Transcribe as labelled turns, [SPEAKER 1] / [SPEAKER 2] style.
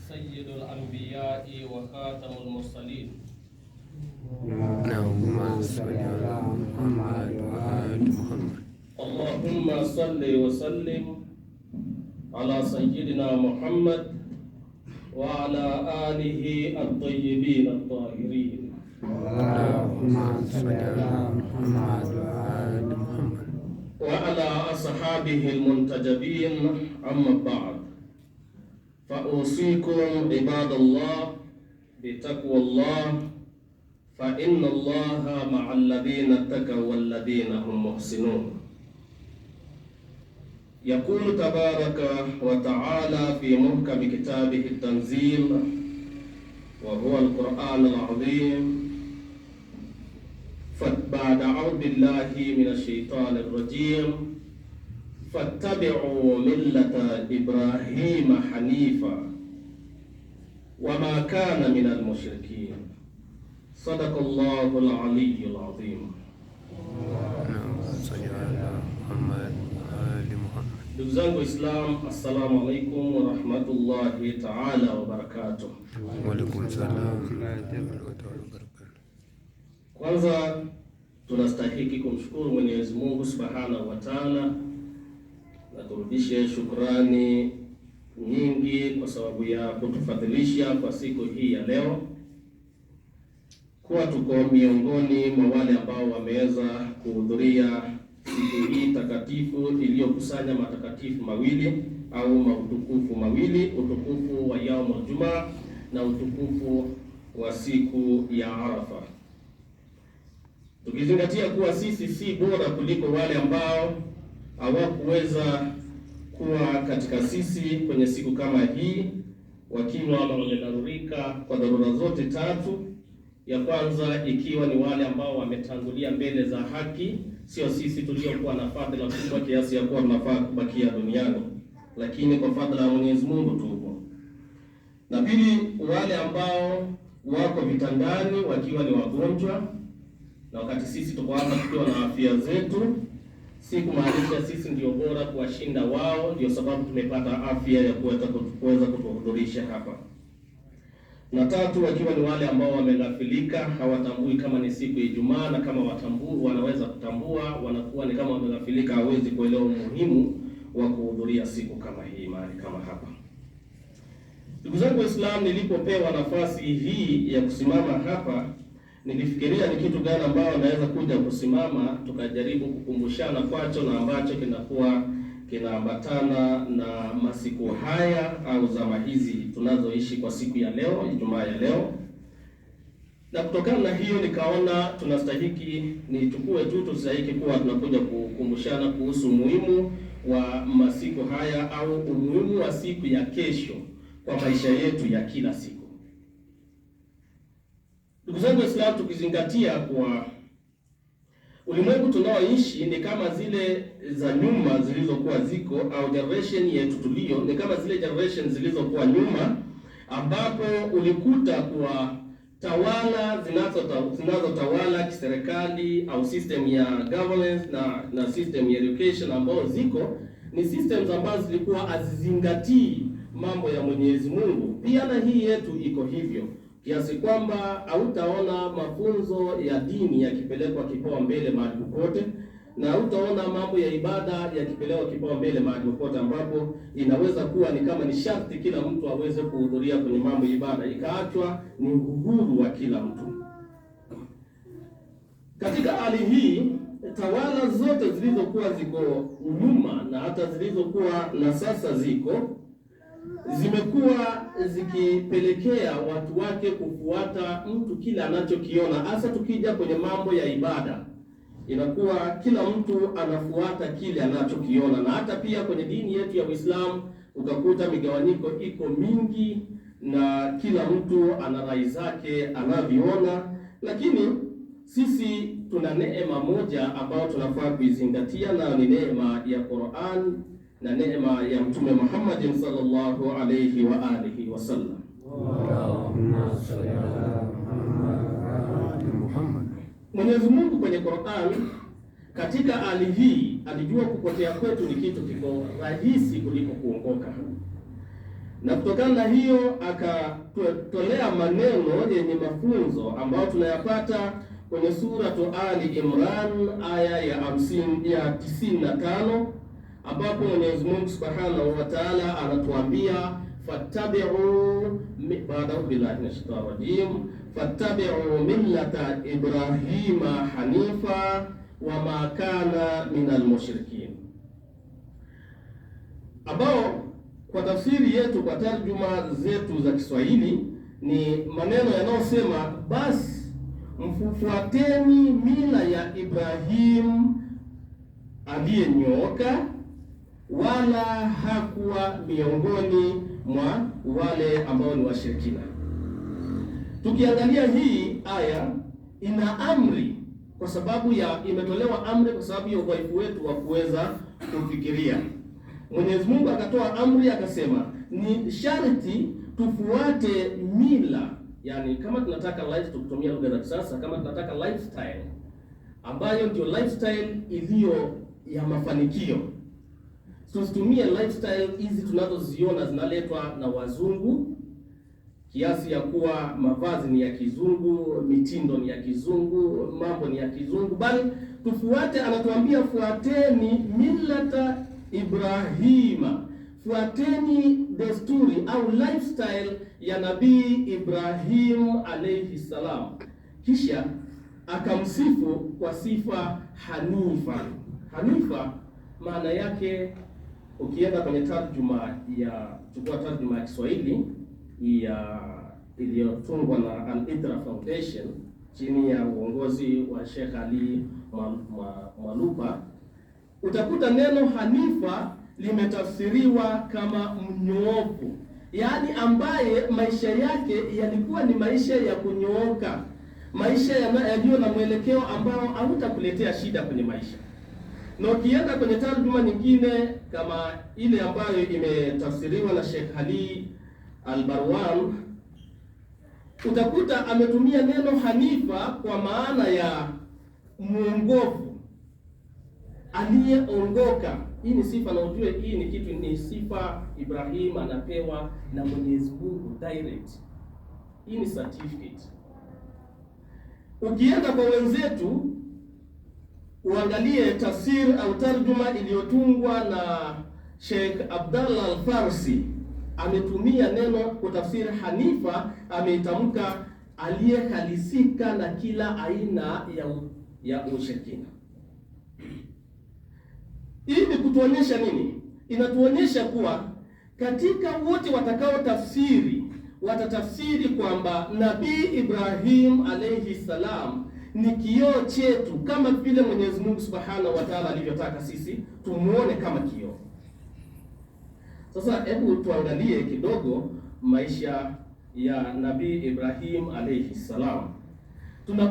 [SPEAKER 1] سيد الأنبياء وخاتم المرسلين.
[SPEAKER 2] اللهم صل على محمد وآل محمد.
[SPEAKER 1] اللهم صل وسلم على سيدنا محمد وعلى آله الطيبين الطاهرين.
[SPEAKER 2] اللهم صل على محمد وآل محمد.
[SPEAKER 1] وعلى أصحابه المنتجبين. أما بعد، فأوصيكم عباد الله بتقوى الله، فإن الله مع الذين اتقوا والذين هم محسنون. يقول تبارك وتعالى في محكم كتابه التنزيل، وهو القرآن العظيم، فبعد أعوذ بالله من الشيطان الرجيم: فاتبعوا ملة إبراهيم حنيفا وما كان من المشركين. صدق الله العلي العظيم.
[SPEAKER 2] اللهم صل على محمد وآل محمد.
[SPEAKER 1] Ndugu zangu Islam, assalamu alaikum warahmatullahi taala wabarakatuh.
[SPEAKER 2] وعليكم السلام ورحمة الله وبركاته.
[SPEAKER 1] Kwanza tunastahiki kumshukuru Mwenyezi Mungu subhanahu wa taala na turudishe shukrani nyingi kwa sababu ya kutufadhilisha kwa siku hii ya leo kuwa tuko miongoni mwa wale ambao wameweza kuhudhuria siku hii takatifu iliyokusanya matakatifu mawili au mautukufu mawili, utukufu wa yaumul Jumaa na utukufu wa siku ya Arafa, tukizingatia kuwa sisi si bora kuliko wale ambao hawakuweza kuwa katika sisi kwenye siku kama hii, wakiwa wamedharurika kwa dharura zote tatu. Ya kwanza ikiwa ni wale ambao wametangulia mbele za haki, sio sisi tuliokuwa na fadhila kubwa kiasi ya kuwa tunafaa kubakia duniani, lakini kwa fadhila ya Mwenyezi Mungu tupo. Na pili, wale ambao wako vitandani wakiwa ni wagonjwa, na wakati sisi tuko hapa tukiwa na afya zetu, si kumaanisha sisi ndio bora kuwashinda wao, ndio sababu tumepata afya ya kuweza kutuhudhurisha hapa. Na tatu, wakiwa ni wale ambao wameghafilika, hawatambui kama ni siku ya Ijumaa, na kama watambua, wanaweza kutambua, wanakuwa ni kama wameghafilika, hawezi kuelewa umuhimu wa kuhudhuria siku kama hii mahali kama hapa. Ndugu zangu Waislamu, nilipopewa nafasi hii ya kusimama hapa, nilifikiria ni kitu gani ambao naweza kuja kusimama tukajaribu kukumbushana kwacho na ambacho kinakuwa kinaambatana na masiku haya au zama hizi tunazoishi kwa siku ya leo, Ijumaa ya leo. Na kutokana na hiyo nikaona tunastahiki nichukue tu, tunastahiki kuwa tunakuja kukumbushana kuhusu umuhimu wa masiku haya au umuhimu wa siku ya kesho kwa maisha yetu ya kila siku. Ndugu zangu Waislamu, tukizingatia kwa ulimwengu tunaoishi ni kama zile za nyuma zilizokuwa ziko, au generation yetu tulio ni kama zile generation zilizokuwa nyuma, ambapo ulikuta kuwa tawala zinazotawala kiserikali au system ya governance na system ya education ambazo ziko ni systems ambazo zilikuwa hazizingatii mambo ya Mwenyezi Mungu. Pia na hii yetu iko hivyo kiasi kwamba hautaona mafunzo ya dini yakipelekwa kipao mbele mahali popote, na hautaona mambo ya ibada yakipelekwa kipao mbele mahali popote, ambapo inaweza kuwa ni kama ni sharti kila mtu aweze kuhudhuria kwenye mambo ya ibada, ikaachwa ni uhuru wa kila mtu. Katika hali hii, tawala zote zilizokuwa ziko nyuma na hata zilizokuwa na sasa ziko zimekuwa zikipelekea watu wake kufuata mtu kila anachokiona, hasa tukija kwenye mambo ya ibada, inakuwa kila mtu anafuata kile anachokiona, na hata pia kwenye dini yetu ya Uislamu ukakuta migawanyiko iko mingi na kila mtu ana rai zake anavyoona, lakini sisi tuna neema moja ambayo tunafaa kuizingatia, nayo ni neema ya Qur'an na neema ya Mtume Muhammad sallallahu alayhi wa alihi wasallam.
[SPEAKER 2] Allahumma salli ala Muhammad wa ali Muhammad.
[SPEAKER 1] Mwenyezi Mungu kwenye Qur'an katika hali hii alijua kupotea kwetu ni kitu kiko rahisi kuliko kuongoka. Na kutokana na hiyo akatolea maneno yenye mafunzo ambayo tunayapata kwenye Suratu Ali Imran aya ya 95, ambapo Mwenyezi Mungu Subhanahu wa Ta'ala anatuambia fattabi'u, ba'da billahi minash shaitani rajim, fattabi'u millata Ibrahima hanifa wama kana minal mushrikin, ambao kwa tafsiri yetu, kwa tarjuma zetu za Kiswahili ni maneno yanayosema basi mfuateni mila ya Ibrahim aliyenyooka, wala hakuwa miongoni mwa wale ambao ni washirikina. Tukiangalia hii aya ina amri, kwa sababu ya imetolewa amri kwa sababu ya udhaifu wetu wa kuweza kufikiria. Mwenyezi Mungu akatoa amri akasema ni sharti tufuate mila, yani kama tunataka life, tukitumia lugha za kisasa, kama tunataka lifestyle ambayo ndio lifestyle iliyo ya mafanikio, tusitumie lifestyle hizi tunazoziona zinaletwa na wazungu, kiasi ya kuwa mavazi ni ya kizungu, mitindo ni ya kizungu, mambo ni ya kizungu, bali tufuate, anatuambia fuateni millata Ibrahima, fuateni desturi au lifestyle ya Nabii Ibrahim alayhi salam. Kisha akamsifu kwa sifa hanifa. Hanifa maana yake, ukienda kwenye tarjuma ya, chukua tarjuma ya Kiswahili ya iliyotungwa na Al-Itra Foundation chini ya uongozi wa Sheikh Ali Mwalupa, utakuta neno hanifa limetafsiriwa kama mnyoofu, yaani ambaye maisha yake yalikuwa ni maisha ya kunyooka, maisha yaliyo na mwelekeo ambao hautakuletea shida kwenye maisha. Na ukienda kwenye tarjuma nyingine kama ile ambayo imetafsiriwa na Sheikh Ali Al-Barwan, utakuta ametumia neno hanifa kwa maana ya mwongofu, aliyeongoka. Hii ni sifa, na ujue hii ni kitu, ni sifa Ibrahim anapewa na Mwenyezi Mungu direct. Hii ni certificate. Ukienda kwa wenzetu uangalie tafsir au tarjuma iliyotungwa na Sheikh Abdallah Al-Farsi, ametumia neno kutafsiri hanifa, ameitamka aliyehalisika na kila aina ya ushirikina. Hii ni kutuonyesha nini? Inatuonyesha kuwa katika wote watakao tafsiri watatafsiri kwamba Nabii Ibrahim alayhi salam ni kioo chetu, kama vile Mwenyezi Mungu Subhanahu wa Ta'ala alivyotaka sisi tumuone kama kioo. Sasa hebu tuangalie kidogo maisha ya Nabii Ibrahim alayhi salam.